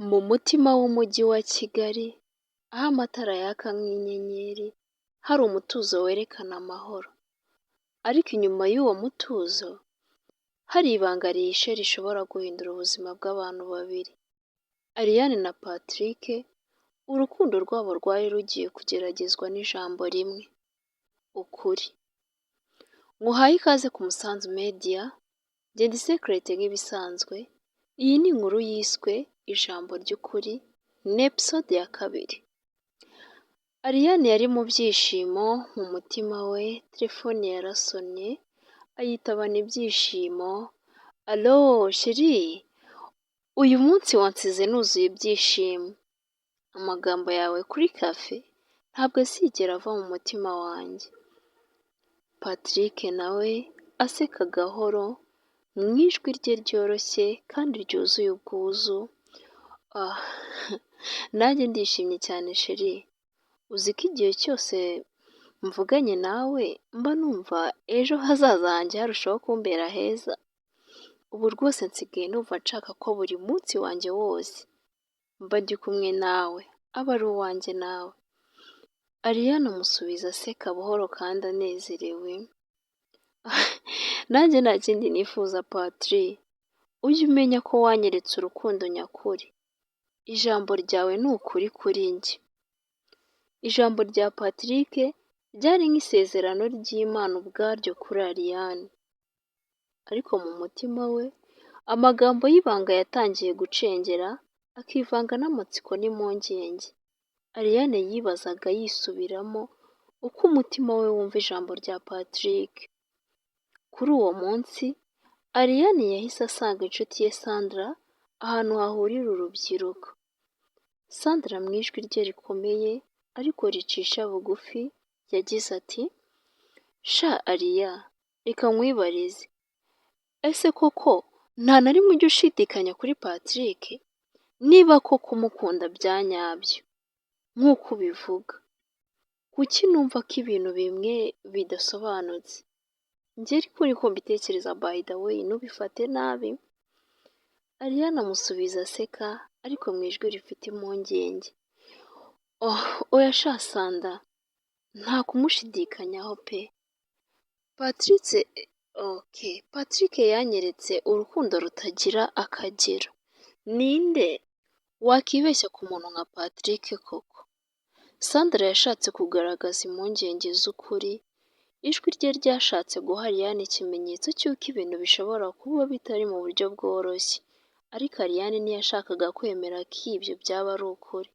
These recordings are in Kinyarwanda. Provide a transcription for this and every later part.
Mu mutima w'umujyi wa Kigali, aho amatara yaka nk'inyenyeri, hari umutuzo werekana amahoro. Ariko inyuma y'uwo mutuzo, hari ibanga rihishe rishobora guhindura ubuzima bw'abantu babiri. Ariane na Patrick, urukundo rwabo rwari rugiye kugeragezwa n'ijambo rimwe: ukuri. Nguhaye ikaze ku Musanzu Media, njye ndi Secret nk'ibisanzwe, iyi ni inkuru yiswe "Ijambo ry'ukuri", ni episode ya kabiri. Ariane yari mu byishimo mu mutima we, telefone yarasonnye, ayitabana ibyishimo: "Allo chéri, uyu munsi wansize nuzuye ibyishimo. Amagambo yawe kuri café ntabwo azigera ava mu mutima wanjye." Patrick nawe aseka gahoro, mu ijwi rye ryoroshye kandi ryuzuye ubwuzu: "Nanjye ndishimye cyane chéri, uzi ko igihe cyose mvuganye nawe mba numva ejo hazaza hanjye harushaho kumbera heza? Ubu rwose nsigaye numva nshaka ko buri munsi wanjye wose mba ndi kumwe nawe, aba ari uwanjye nawe." Ariane amusubiza aseka buhoro kandi anezerewe: "Nanjye nta kindi nifuza Patri, ujye umenya ko wanyeretse urukundo nyakuri. Ijambo ryawe ni ukuri kuri njye." Ijambo rya Patrick ryari nk'isezerano ry'Imana ubwaryo kuri Ariane. Ariko mu mutima we, amagambo y'ibanga yatangiye gucengera, akivanga n'amatsiko n'impungenge. Ariane yibazaga yisubiramo uko umutima we wumva ijambo rya Patrick. Kuri uwo munsi, Ariane yahise asanga inshuti ye Sandra ahantu hahurira urubyiruko. Sandra mu ijwi rye rikomeye ariko ricisha bugufi yagize ati: "Sha Ariya, reka nkwibarize, ese koko nta na rimwe ujya ushidikanya kuri Patrick? Niba koko umukunda bya nyabyo nk'uko ubivuga, kuki numva ko ibintu bimwe bidasobanutse? Njye ariko niko mbitekereza, by the way, ntubifate nabi." Ariane amusubiza aseka ariko mu ijwi rifite impungenge: "Oya sha Sanda, nta kumushidikanyaho pe. Patrick, okay, Patrick yanyeretse urukundo rutagira akagero. Ninde wakibeshya ku muntu nka Patrick koko?" Sandra yashatse kugaragaza impungenge z'ukuri, ijwi rye ryashatse guha Ariane ikimenyetso cy'uko ibintu bishobora kuba bitari mu buryo bworoshye. Ariko Ariane ntiyashakaga kwemera ko ibyo byaba ari ukuri.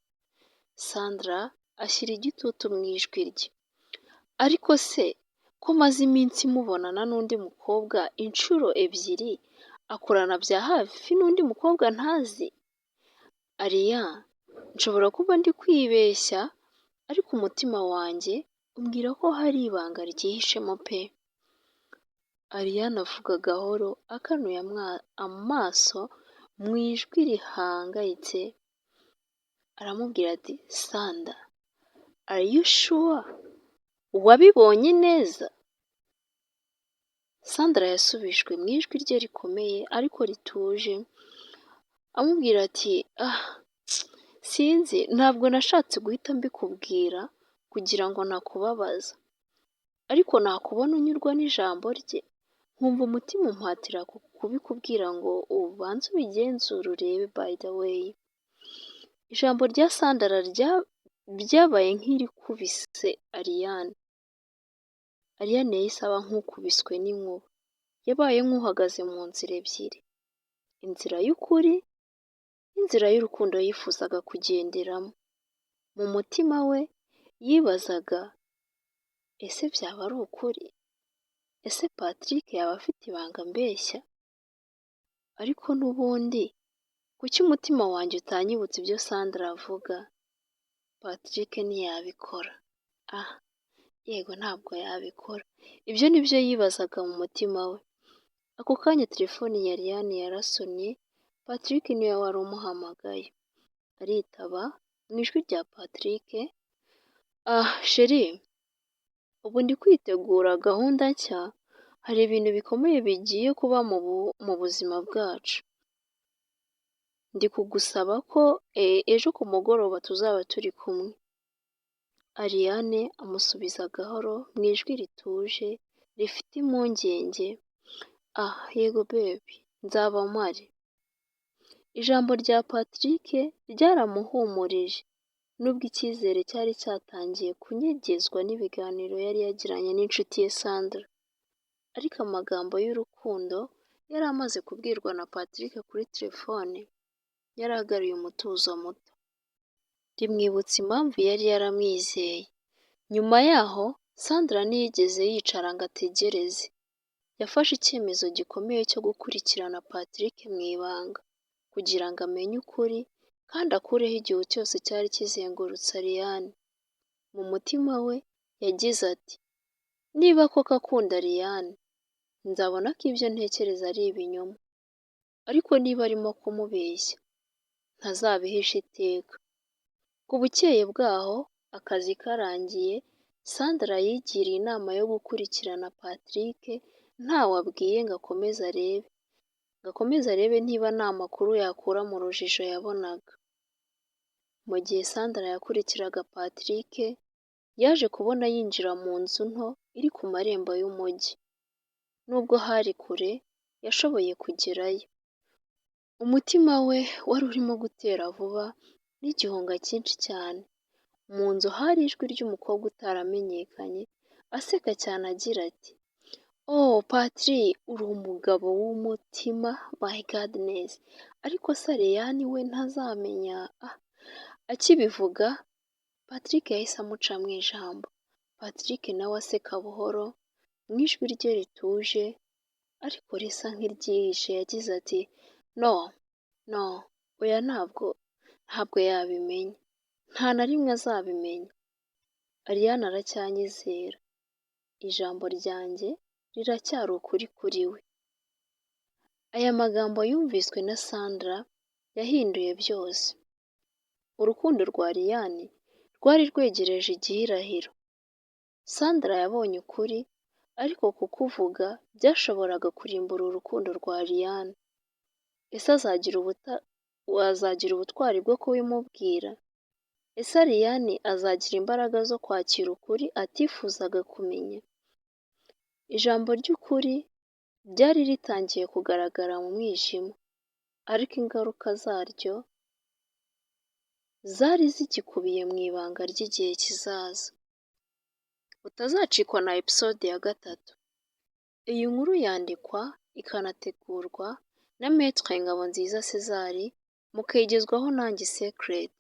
Sandra ashyira igitutu mu ijwi rye: "Ariko se ko maze iminsi mubonana n'undi mukobwa inshuro ebyiri, akorana bya hafi n'undi mukobwa ntazi? Ariya, nshobora kuba ndi kwibeshya, ariko umutima wanjye umbwira ko hari ibanga ryihishemo pe." Ariane avuga gahoro, akanuye amaso, mu ijwi rihangayitse aramubwira ati: "Sanda, are you sure? Wabibonye neza?" Sandra yasubijwe mu ijwi rye rikomeye ariko rituje, amubwira ati: "Ah, sinzi, ntabwo nashatse guhita mbikubwira kugira ngo ntakubabaza, ariko nakubona unyurwa n'ijambo rye, nkumva umutima umpatira kubikubwira ngo ubanze ubigenzure urebe, by the way." Ijambo rya Sandra ryabaye nk'irikubise Ariane. Ariane yahise aba nk'ukubiswe n'inkuba. Yabaye nk'uhagaze mu nzira ebyiri: inzira y'ukuri n'inzira y'urukundo yifuzaga kugenderamo. Mu mutima we yibazaga: ese byaba ari ukuri? Ese Patrick yaba afite ibanga mbeshya? Ariko n'ubundi kuki umutima wanjye utanyibutsa ibyo Sandra avuga? Patrick ntiyabikora. Ah, yego, ntabwo yabikora. Ibyo ni byo yibazaga mu mutima we. Ako kanya telefoni ya Ariane yarasonnye, Patrick niwe wari umuhamagaye. Aritaba, mu ijwi rya Patrick: "Ah chéri, ubu ndi kwitegura gahunda nshya, hari ibintu bikomeye bigiye kuba mu buzima bwacu. Ndi kugusaba ko ejo ku mugoroba tuzaba turi kumwe." Ariane amusubiza gahoro mu ijwi rituje rifite impungenge: "Ah, yego baby, nzaba mpari." Ijambo rya Patrick ryaramuhumurije, nubwo icyizere cyari cyatangiye kunyegezwa n'ibiganiro yari yagiranye n'inshuti ye Sandra. Ariko amagambo y'urukundo yari amaze kubwirwa na Patrick kuri telefone yari agaruye umutuzo muto, rimwibutsa impamvu yari yaramwizeye. Nyuma yaho, Sandra ntiyigeze yicara ngo ategereze. Yafashe icyemezo gikomeye cyo gukurikirana Patrick mu ibanga, kugira ngo amenye ukuri kandi akureho igihu cyose cyari kizengurutse Ariane. Mu mutima we yagize ati: "Niba koko akunda Ariane, nzabona ko ibyo ntekereza ari ibinyoma. Ariko niba arimo kumubeshya, ntazabihisha iteka." Ku bukeye bwaho, akazi karangiye, Sandra yigiriye inama yo gukurikirana Patrick ntawe abwiye, ngo akomeze arebe niba nta makuru yakura mu rujijo yabonaga. Mu gihe Sandra yakurikiraga Patrick, yaje kubona yinjira mu nzu nto iri ku marembo y'umujyi. Nubwo hari kure, yashoboye kugerayo. Umutima we wari urimo gutera vuba n'igihunga cyinshi cyane. Mu nzu hari ijwi ry'umukobwa utaramenyekanye, aseka cyane agira ati: "Oh Patri, uri umugabo w'umutima, my goodness! Ariko se Ariane we ntazamenya?" Ah! Akibivuga, Patrick yahise amuca mu ijambo. Patrick nawe aseka buhoro, mu ijwi rye rituje ariko risa nk'iryihishe, yagize ati: "No, no, oya, ntabwo yabimenya. Nta na rimwe azabimenya. Ariane aracyanyizera. Ijambo ryanjye riracyari ukuri kuri we." Aya magambo yumviswe na Sandra yahinduye byose. Urukundo rwa Ariane rwari rwegereje igihirahiro. Sandra yabonye ukuri, ariko kukuvuga byashoboraga kurimbura urukundo rwa Ariane. Ese azagira ubutwari bwo kubimubwira? Ese Ariane azagira imbaraga zo kwakira ukuri atifuzaga kumenya? Ijambo ry'ukuri ryari ritangiye kugaragara mu mwijima, ariko ingaruka zaryo zari zigikubiye mu ibanga ry'igihe kizaza. Utazacikwa na episode ya gatatu. Iyi nkuru yandikwa ikanategurwa na Maître Ngabonziza César, mukayigezwaho nanjye Secret.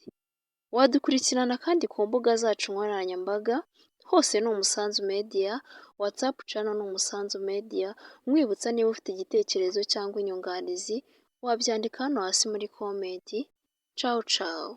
Wadukurikirana kandi ku mbuga zacu nkoranyambaga, hose ni Umusanzu Media, WhatsApp channel ni Umusanzu Media. Nkwibutsa, niba ufite igitekerezo cyangwa inyunganizi, wabyandika hano hasi muri comment. Ciao ciao.